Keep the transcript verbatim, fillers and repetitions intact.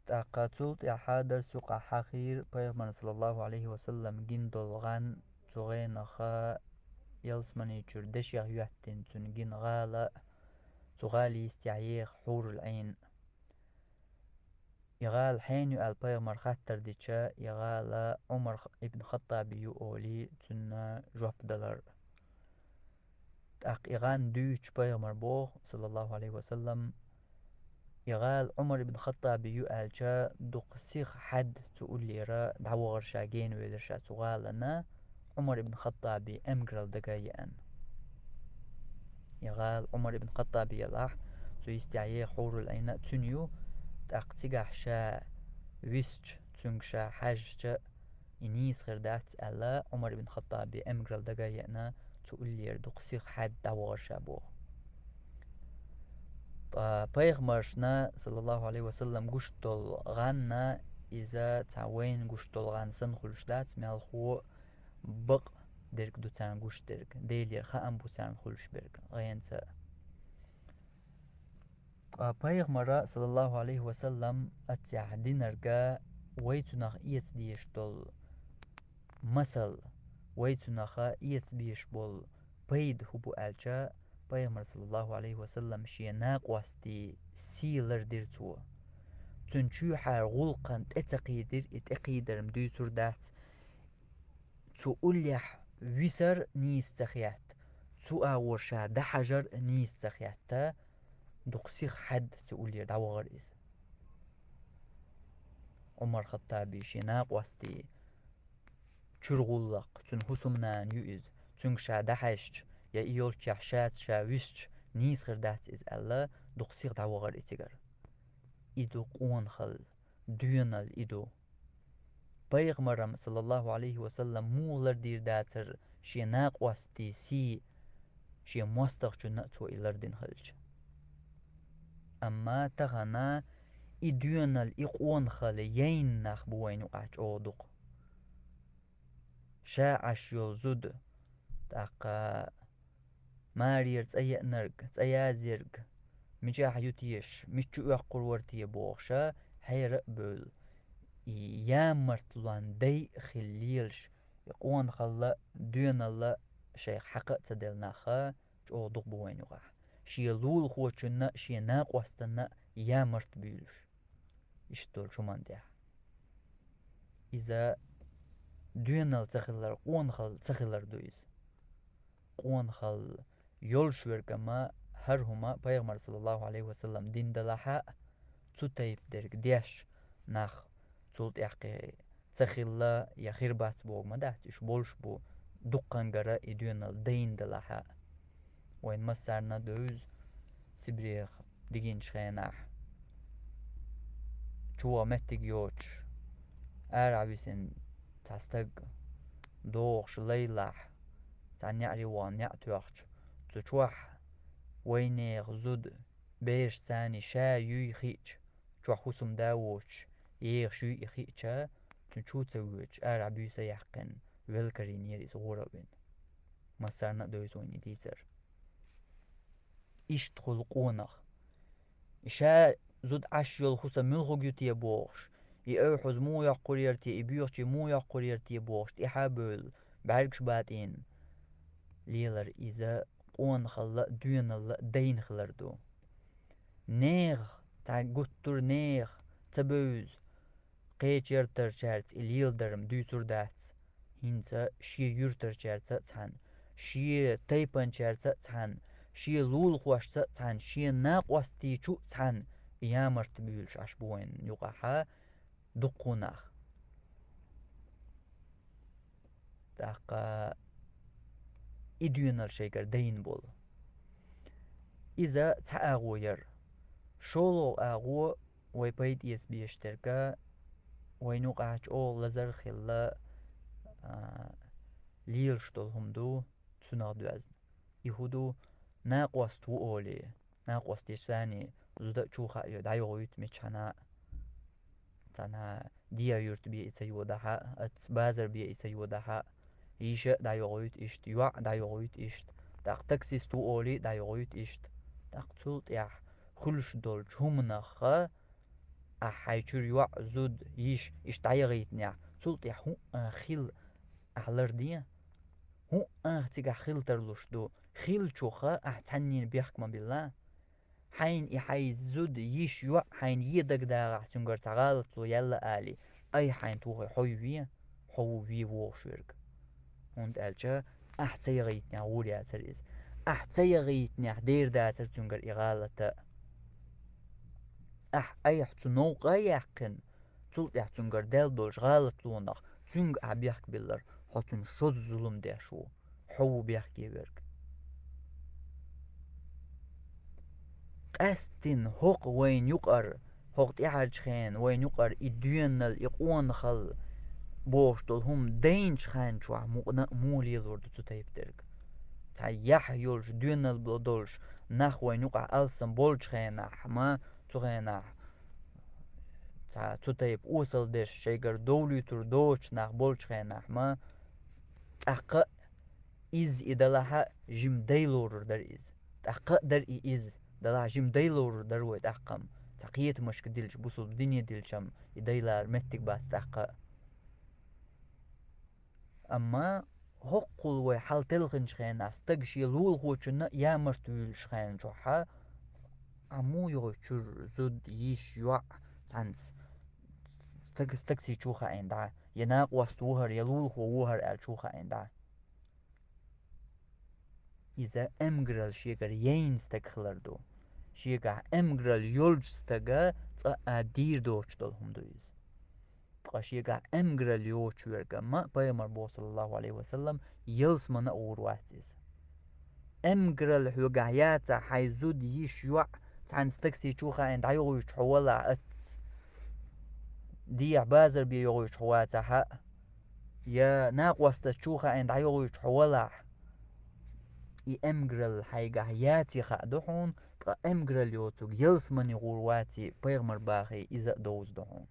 ТӀаккха цул тӀаьхьа дарс юкъахь хьахийра пайхамар, саллаллаху Ӏалайхи ва саллам, гина долу гӀан, цу гӀенах ялсамани чуьра дешех йоьттина цуьнан гина гӀала, цу гӀала йистехь еха хьурул Ӏийн. И гӀала хьенан ю аьлла пайхамар хаттар дича, и гӀала Ӏумар ибн Хаттаби ю олий, цунна жоп далар. ТӀаккха и гӀан дуьйцуш пайхамар боху, саллаллаху Ӏалайхи ва саллам, и гӀала Ӏумар ибн Хаттаби ю аьлча, дукха сиха хьаьдда цу уллера дӀавахара ша, генавелира ша цу гӀалана, Ӏумар ибн Хаттаби эмгаралла дага а еана. И гӀала Ӏумар ибн Хаттаби елахь, цу йистехь еха хьурул Ӏийн а цуьнан ю, тӀаккха цигахь ша висча, цуьнга ша хьаьжча, и нийса хир дац аьлла, Ӏумар ибн Хаттаби эмгаралла дага а еана, цу уллера дукха сиха хьаьдда дӀавахара ша боху. Ткъа пайхамаршна, саллаллаху Ӏалайхи ва саллам, гуш долу гӀанна, иза цхьа вайна гуш долу гӀан санна хуьлуш дац, мелхо бакъ дерг ду царна гуш дерг, Делера хаам бу царна хуьлуш берг гӀенца. Ткъа пайхамара, саллаллаху Ӏалайхи ва саллам, аццехь динарга вай цунах эца дезаш долу масал, вай цунаха эца безаш болу пайда хӀун бу аьлча, пайхамар, саллаллаху Ӏалайхи ва саллам, шен накъостий сий лардира цо. Цуьнан чоьхьара гӀуллакхана тӀе ца кхийдира, и тӀекхийдаран дуьйцур дац. Цу уллехь висар нийса ца хетта, цу агӀор ша дӀахьажар нийса ца хетта, дукха сиха хьаьдда цу уллера дӀавахара иза. Ӏумар Хаттаби шен накъостий чуьра гӀуллакх, цуьнан хӀусамнана ю иза, цуьнга ша дӀахьаьжча, я и йолччехь шаца ша висча, нийса хир дац иза аьлла, дукха сиха дӀавахара и цигара. И ду къонахалла, доьналла и ду. Пайхамарам, саллаллаху Ӏалайхи ва саллам, муха лардийр дацара шен накъостий сий, шен мостагӀчунна а цо и лардина хилча. Амма тахана и доьналла, и къонахалла яйна нах бу вайна юкъахь чӀогӀа дукха. Ша Ӏаш йолу зуда, тӀаккха марера цӀа еанарг, цӀа язъярг, мичахь ю теша, мича чу оьккхур вара те бохуша, хьера а бевлла, и ямартлон дай а хилла лелаш, и къонахалла, доьналла шайх хьакха а ца делла наха чӀогӀа дукха бу вайна юкъахь. Шен лулахочунна а, шен накъостанна а ямарт буьйлуш. Иштта долчу хӀуманна тӀехь. Иза доьналла ца хилар, къонахалла ца хилар ду иза. Къонахалла йолуш верг ма хӀара хӀума пайхамар, саллаллаху Ӏалайхи ва саллам, дина далахь а, цу тайпа дерг деш нах цул тӀаьхьа кхин ца хилла я хир бац бохург ма дац, уьш болуш бу дуккхангара и доьналла дайна далахь а. Вайн массарна а девза Сибрех дигинчу хенахь, чу ваха меттиг йоцуш, арахь висина цхьа стаг, догӀуш лайлахь, цхьа неӀаре вахана неӀ тоьхча, цу чохь вайнехан зуда, бераш царний ша юй хиъча, чохь хӀусамда воцуш, ехаш юй и хиъча, цуьнан чу ца воьдуш, арахь буьйса яьккхина, велла карийнера иза гӀора а вина. Массарна а девза вайна и дийцар. Иштта хуьлу къонах. И ша зуда Ӏаш йолу хӀусам муьлхарг ю те бохуш, и ойхьуз муха йоккхур яра те, и боьхачий муха йоккхур яра те бохуш, тӀаьхьа а бевлла, бӀаьргаш батӀийна лелар иза къонахалла а, доьналла а дайна хилар ду. Нехан, цхьа гуттар а нехан ца бевза, кхечу яртарчаьрца и леладар-м дуьйцур дац. ХӀинца шен юьртарчаьрца а цхьаьна, шен тайпанчаьрца а цхьаьна, шен лулахошца а цхьаьна, шен накъостий чу а цхьаьна ямарт буьйлуш Ӏаш бу вайна юкъахь дуккха а нах. ТӀаккха и доьналла шайгара дайна болу. Иза цхьа агӀо яра. ШолгӀа агӀо, вай пайда эца безаш дерг, вайна юкъахь чӀогӀа лазар а хилла, а, лелаш долу хӀума ду, цунах доьзна. И хӀун ду, накъост ву олий, накъостий царний зуда а чу хаа йо-, дӀайохуьйту мичхьана а. Цхьана а деха юрт бен и ца йодахь а, аца базар бен и ца йодахь а, йиша а дӀайохуьйту иштта, йоӀ а дӀайохуьйту иштта, тӀаккха таксист ву олий а дӀайохуьйту иштта. ТӀаккха цул тӀаьхьа хуьлуш долчу хӀуманах а Ахь хьай чуьра йоӀ, зуда, йиша, иштта дӀаяхийтинехь, цул тӀаьхьа хӀуъа хила ахь ларде. ХӀуъа цигахь хила тарлуш ду. Хиллачуха ахь цхьаннена бехк ма билла. Хьайна и хьай зуда, йиша, йоӀ хьайна е дагадагӀахь, цуьнгара цхьа гӀалатло яьлла алий, айхьа хьайна тохий хьо ве, хьо ву ве вогӀуш верг. ХӀунда аьлча ахь ца яхийтинехь гӀур яцара иза. Ахь ца яхийтинехь дер дацара цуьнгара и гӀалат а. Ахь айхьа цу новкъа а яьккхина, цул тӀаьхьа цуьнгара даьлла долчу гӀалатлонах цуьнга ахь бехк биллар, хьо цуьнан шозза зулам деш ву, хьо ву бехке верг. Къаьсттина хӀокху вайна юкъара, хӀокху тӀаьхьарчу хенахь вайна юкъара и доьналла, и къонахалла бохуш долу хӀума дайначу хенна чохь мукъана а муха лелор ду цу тайпа дерг? Цхьа яхь йолуш, доьналла долуш нах вайна юкъахь алсам болчу хенахь ма, цу хенахь цхьа цу тайпа осал дерш шайгара довлуьйтур доцучу нах болчу хенахь ма, тӀаккха а иза и далахь а жима дай лорур дара иза. ТӀаккха а дара и иза, далахь жима дай лорур дара вай тӀаккха-м. Цхьа кхетамашка дилча, бусулба дине дилча-м и дай лара меттиг бац тӀаккха а. Амма хӀоккхул вай хьал телхинчу хенахь стаг шен лулахочунна а ямарта вуьйлуш хенна чохь а, Ӏа муха йогӀуьйту чуьра зуда, йиша, йоӀ цхьаьнца стаг, стаг сий чу хаийна дӀа, я накъост ву хӀара, я лулахо ву хӀара аьлла чу хаийна дӀа? Иза эмгаралла шегара яйна стаг хилар ду. Шегахь эмгаралла йолчу стага цкъа а дийр доцуш долу хӀума ду иза. Ткъа шегахь эмгаралла йоцуш верг амма пайхамар боху, саллаллаху алейхи ва саллам, ялсамана а гӀур вац иза. Эмгаралла хьоьгахь яцахь, хьайн зуда, йиша, йоӀ цхьаьна стаг сий чу хаийна дӀайогӀуьйтуш хьо валахь ацца, дехьа базар бен йогӀуьйтуш хьо вацахь а, я накъостаца чу хаийна дӀайогӀуьйтуш хьо валахь, и эмгаралла хьайгахь яций хаа ду хьуна, ткъа эмгаралла йоцург ялсамане гӀур ваций пайхамар бахий иза а довза ду хьуна.